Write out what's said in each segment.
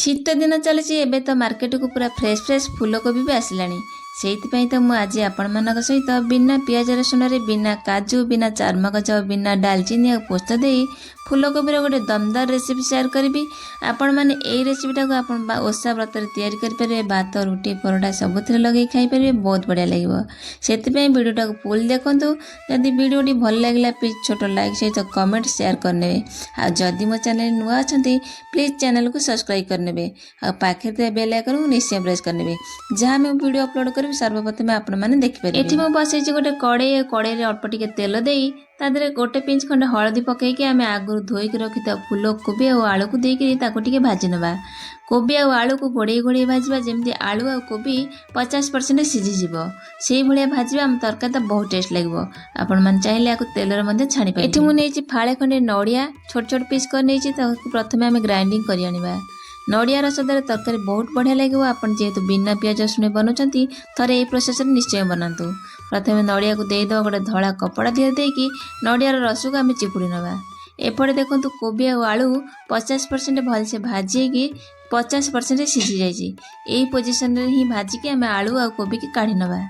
ଶୀତ ଦିନ ଚାଲିଛି। ଏବେ ତ ମାର୍କେଟକୁ ପୁରା ଫ୍ରେଶ୍ ଫ୍ରେଶ୍ ଫୁଲକୋବି ବି ଆସିଲାଣି। ସେଇଥିପାଇଁ ତ ମୁଁ ଆଜି ଆପଣମାନଙ୍କ ସହିତ ବିନା ପିଆଜ ରସୁଣରେ, ବିନା କାଜୁ, ବିନା ଚାରମଗଜ, ବିନା ଡାଲଚିନି ଆଉ ପୋସ୍ତ ଦେଇ ଫୁଲକୋବିର ଗୋଟେ ଦମଦାର ରେସିପି ସେୟାର କରିବି। ଆପଣମାନେ ଏଇ ରେସିପିଟାକୁ ଆପଣ ବା ଓଷା ବ୍ରତରେ ତିଆରି କରିପାରିବେ। ଭାତ, ରୁଟି, ପରଟା ସବୁଥିରେ ଲଗେଇ ଖାଇପାରିବେ। ବହୁତ ବଢ଼ିଆ ଲାଗିବ। ସେଥିପାଇଁ ଭିଡ଼ିଓଟାକୁ ଫୁଲ୍ ଦେଖନ୍ତୁ। ଯଦି ଭିଡ଼ିଓଟି ଭଲ ଲାଗିଲା, ପ୍ଲିଜ୍ ଛୋଟ ଲାଇକ୍ ସହିତ କମେଣ୍ଟ, ସେୟାର କରିନେବେ। ଆଉ ଯଦି ମୋ ଚ୍ୟାନେଲ୍ ନୂଆ ଅଛନ୍ତି, ପ୍ଲିଜ୍ ଚ୍ୟାନେଲକୁ ସବସ୍କ୍ରାଇବ୍ କରିନେବେ ଆଉ ପାଖରେ ଥିବା ବେଲ୍ ଆଇକନ୍କୁ ନିଶ୍ଚୟ ପ୍ରେସ୍ କରିନେବେ, ଯାହା ମୁଁ ଭିଡ଼ିଓ ଅପଲୋଡ଼ କରିବି, ସର୍ବପ୍ରଥମେ ଆପଣମାନେ ଦେଖିପାରିବେ। ଏଠି ମୁଁ ବସେଇଛି ଗୋଟେ କଡ଼େଇ। କଡ଼େଇରେ ଅଳ୍ପ ଟିକେ ତେଲ ଦେଇ ତା ଦେହରେ ଗୋଟେ ପିଞ୍ଚ ଖଣ୍ଡେ ହଳଦୀ ପକାଇକି ଆମେ ଆଗରୁ ଧୋଇକି ରଖିଥିବା ଫୁଲ କୋବି ଆଉ ଆଳୁକୁ ଦେଇକିରି ତାକୁ ଟିକେ ଭାଜି ନେବା। କୋବି ଆଉ ଆଳୁକୁ ଘୋଡ଼େଇ ଘୋଡ଼େଇ ଭାଜିବା। ଯେମିତି ଆଳୁ ଆଉ କୋବି 50% ସିଝିଯିବ, ସେଇଭଳିଆ ଭାଜିବା। ଆମ ତରକାରୀ ତ ବହୁତ ଟେଷ୍ଟ ଲାଗିବ। ଆପଣମାନେ ଚାହିଁଲେ ୟାକୁ ତେଲରେ ମଧ୍ୟ ଛାଣିପାରିବେ। ଏଠି ମୁଁ ନେଇଛି ଫାଳେ ଖଣ୍ଡେ ନଡ଼ିଆ, ଛୋଟ ଛୋଟ ପିସ୍ କରି ନେଇଛି। ତାକୁ ପ୍ରଥମେ ଆମେ ଗ୍ରାଇଣ୍ଡିଙ୍ଗ କରି ଆଣିବା। ନଡ଼ିଆ ରସ ଦ୍ୱାରା ତରକାରୀ ବହୁତ ବଢ଼ିଆ ଲାଗିବ। ଆପଣ ଯେହେତୁ ବିନା ପିଆଜ ରସୁଣ ବନାଉଛନ୍ତି, ଥରେ ଏଇ ପ୍ରୋସେସରେ ନିଶ୍ଚୟ ବନାନ୍ତୁ। ପ୍ରଥମେ ନଡ଼ିଆକୁ ଦେଇଦେବା ଗୋଟେ ଧଳା କପଡ଼ା ଦିହରେ ଦେଇକି ନଡ଼ିଆର ରସକୁ ଆମେ ଚିପୁଡ଼ି ନେବା। ଏପଟେ ଦେଖନ୍ତୁ, କୋବି ଆଉ ଆଳୁ 50% ଭଲସେ ଭାଜି ହେଇକି 50% ସିଝି ଯାଇଛି। ଏଇ ପୋଜିସନରେ ହିଁ ଭାଜିକି ଆମେ ଆଳୁ ଆଉ କୋବିକି କାଢ଼ି ନେବା।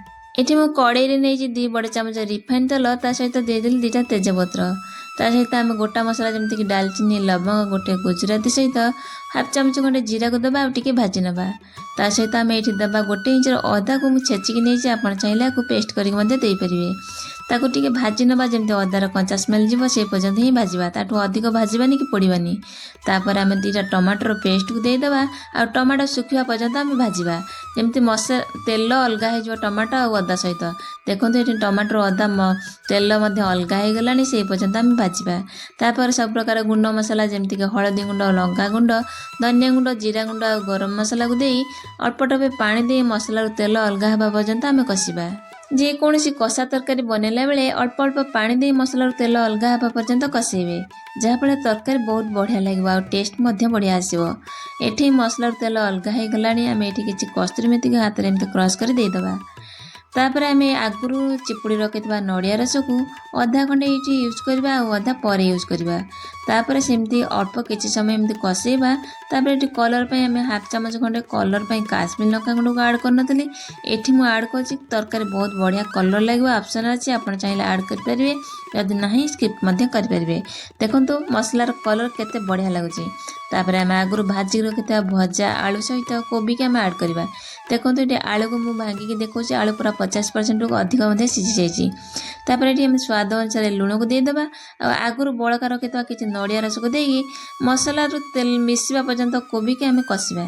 ଏଠି ମୁଁ କଡ଼େଇରେ ନେଇଛି 2 ବଡ଼ ଚାମଚ ରିଫାଇନ୍ ତେଲ। ତା ସହିତ ଦେଇଦେଲି ଦୁଇଟା ତେଜପତ୍ର। ତା ସହିତ ଆମେ ଗୋଟା ମସଲା, ଯେମିତିକି ଡାଲଚିନି, ଲବଙ୍ଗ, ଗୋଟେ ଗୁଜୁରାତି ସହିତ ହାଫ୍ ଚାମଚ ଖଣ୍ଡେ ଜିରାକୁ ଦେବା ଆଉ ଟିକେ ଭାଜି ନେବା। ତା ସହିତ ଆମେ ଏଇଠି ଦେବା 1 ଇଞ୍ଚର ଅଦାକୁ ମୁଁ ଛେଚିକି ନେଇଛି। ଆପଣ ଚାହିଁଲେ ଆକୁ ପେଷ୍ଟ କରିକି ମଧ୍ୟ ଦେଇପାରିବେ। ତାକୁ ଟିକେ ଭାଜି ନେବା। ଯେମିତି ଅଦାର କଞ୍ଚା ସ୍ମେଲ୍ ଯିବ, ସେ ପର୍ଯ୍ୟନ୍ତ ହିଁ ଭାଜିବା। ତାଠୁ ଅଧିକ ଭାଜିବାନି କି ପୋଡ଼ିବାନି। ତାପରେ ଆମେ ଦୁଇଟା ଟମାଟୋର ପେଷ୍ଟକୁ ଦେଇଦେବା ଆଉ ଟମାଟୋ ଶୁଖିବା ପର୍ଯ୍ୟନ୍ତ ଆମେ ଭାଜିବା, ଯେମିତି ତେଲ ଅଲଗା ହେଇଯିବ ଟମାଟୋ ଆଉ ଅଦା ସହିତ। ଦେଖନ୍ତୁ, ଏଠି ଟମାଟୋ, ଅଦା ତେଲ ମଧ୍ୟ ଅଲଗା ହେଇଗଲାଣି। ସେଇ ପର୍ଯ୍ୟନ୍ତ ଆମେ ଭାଜିବା। ତାପରେ ସବୁ ପ୍ରକାର ଗୁଣ୍ଡ ମସଲା, ଯେମିତିକି ହଳଦୀ ଗୁଣ୍ଡ, ଲଙ୍କା ଗୁଣ୍ଡ, ଧନିଆ ଗୁଣ୍ଡ, ଜିରା ଗୁଣ୍ଡ ଆଉ ଗରମ ମସଲାକୁ ଦେଇ ଅଳ୍ପ ଟୋପେ ପାଣି ଦେଇ ମସଲାରୁ ତେଲ ଅଲଗା ହେବା ପର୍ଯ୍ୟନ୍ତ ଆମେ କଷିବା। ଯେକୌଣସି କଷା ତରକାରୀ ବନେଇଲା ବେଳେ ଅଳ୍ପ ଅଳ୍ପ ପାଣି ଦେଇ ମସଲାରୁ ତେଲ ଅଲଗା ହେବା ପର୍ଯ୍ୟନ୍ତ କଷେଇବେ, ଯାହାଫଳରେ ତରକାରୀ ବହୁତ ବଢ଼ିଆ ଲାଗିବ ଆଉ ଟେଷ୍ଟ ମଧ୍ୟ ବଢ଼ିଆ ଆସିବ। ଏଠି ମସଲାରୁ ତେଲ ଅଲଗା ହେଇଗଲାଣି। ଆମେ ଏଠି କିଛି କସ୍ତୁରୀ ମେଥିକୁ ହାତରେ ଏମିତି କ୍ରସ୍ କରି ଦେଇଦେବା। ତାପରେ ଆମେ ଆଗରୁ ଚିପୁଡ଼ି ରଖିଥିବା ନଡ଼ିଆ ରସକୁ ଅଧା ଖଣ୍ଡେ ଏଇଠି ୟୁଜ୍ କରିବା ଆଉ ଅଧା ପରେ ୟୁଜ୍ କରିବା। ତାପରେ ସେମିତି ଅଳ୍ପ କିଛି ସମୟ ଏମିତି କଷେଇବା। ତାପରେ ଏଠି କଲର୍ ପାଇଁ ଆମେ ହାଫ୍ ଚାମଚ ଖଣ୍ଡେ କଲର୍ ପାଇଁ କାଶ୍ମୀର ଲଙ୍କା ଗୁଣ୍ଡକୁ ଆଡ଼୍ କରିନଥିଲି, ଏଠି ମୁଁ ଆଡ଼୍ କରିଛି। ତରକାରୀ ବହୁତ ବଢ଼ିଆ କଲର୍ ଲାଗିବ। ଅପସନ୍ ଅଛି, ଆପଣ ଚାହିଁଲେ ଆଡ଼୍ କରିପାରିବେ, ଯଦି ନାହିଁ ସ୍କିପ୍ ମଧ୍ୟ କରିପାରିବେ। ଦେଖନ୍ତୁ, ମସଲାର କଲର୍ କେତେ ବଢ଼ିଆ ଲାଗୁଛି। ତାପରେ ଆମେ ଆଗରୁ ଭାଜିକି ରଖିଥିବା ଭଜା ଆଳୁ ସହିତ କୋବିକି ଆମେ ଆଡ଼୍ କରିବା। ଦେଖନ୍ତୁ, ଏଠି ଆଳୁକୁ ମୁଁ ଭାଙ୍ଗିକି ଦେଖାଉଛି। ଆଳୁ ପୁରା 50%ରୁ ଅଧିକ ମଧ୍ୟ ସିଝି ଯାଇଛି। ତାପରେ ଏଠି ଆମେ ସ୍ୱାଦ ଅନୁସାରେ ଲୁଣକୁ ଦେଇଦେବା ଆଉ ଆଗରୁ ବଳକା ରଖିଥିବା କିଛି ନଡ଼ିଆ ରସକୁ ଦେଇକି ମସଲାରୁ ତେଲ ମିଶିବା ପର୍ଯ୍ୟନ୍ତ କୋବିକି ଆମେ କଷିବା।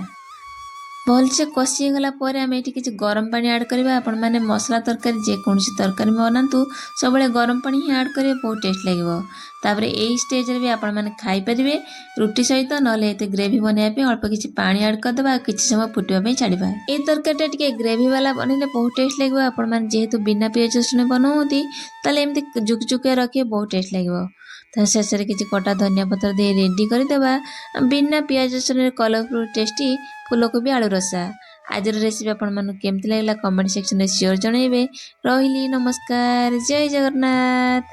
ଭଲସେ କଷି ହେଇଗଲା ପରେ ଆମେ ଏଠି କିଛି ଗରମ ପାଣି ଆଡ଼୍ କରିବା। ଆପଣମାନେ ମସଲା ତରକାରୀ, ଯେକୌଣସି ତରକାରୀ ବନାନ୍ତୁ, ସବୁବେଳେ ଗରମ ପାଣି ହିଁ ଆଡ଼୍ କରିବେ, ବହୁତ ଟେଷ୍ଟ ଲାଗିବ। ତାପରେ ଏଇ ଷ୍ଟେଜ୍ରେ ବି ଆପଣମାନେ ଖାଇପାରିବେ ରୁଟି ସହିତ, ନହେଲେ ଏତେ ଗ୍ରେଭି ବନେଇବା ପାଇଁ ଅଳ୍ପ କିଛି ପାଣି ଆଡ଼୍ କରିଦେବା ଆଉ କିଛି ସମୟ ଫୁଟିବା ପାଇଁ ଛାଡ଼ିବା। ଏଇ ତରକାରୀଟା ଟିକେ ଗ୍ରେଭି ବାଲା ବନେଇଲେ ବହୁତ ଟେଷ୍ଟ ଲାଗିବ। ଆପଣମାନେ ଯେହେତୁ ବିନା ପିଆଜ ରସୁଣ ବନାଉଛନ୍ତି, ତାହେଲେ ଏମିତି ଜୁକଜୁକିଆ ରଖିବେ, ବହୁତ ଟେଷ୍ଟ ଲାଗିବ। ତ ଶେଷରେ କିଛି କଟା ଧନିଆ ପତ୍ର ଦେଇ ରେଡ଼ି କରିଦେବା ବିନା ପିଆଜ ରସୁଣରେ କଲରଫୁଲ୍ ଟେଷ୍ଟି ଫୁଲକୋବି ଆଳୁ ରସା। ଆଜିର ରେସିପି ଆପଣମାନଙ୍କୁ କେମିତି ଲାଗିଲା, କମେଣ୍ଟ ସେକ୍ସନରେ ସିଓର ଜଣାଇବେ। ରହିଲି, ନମସ୍କାର, ଜୟ ଜଗନ୍ନାଥ।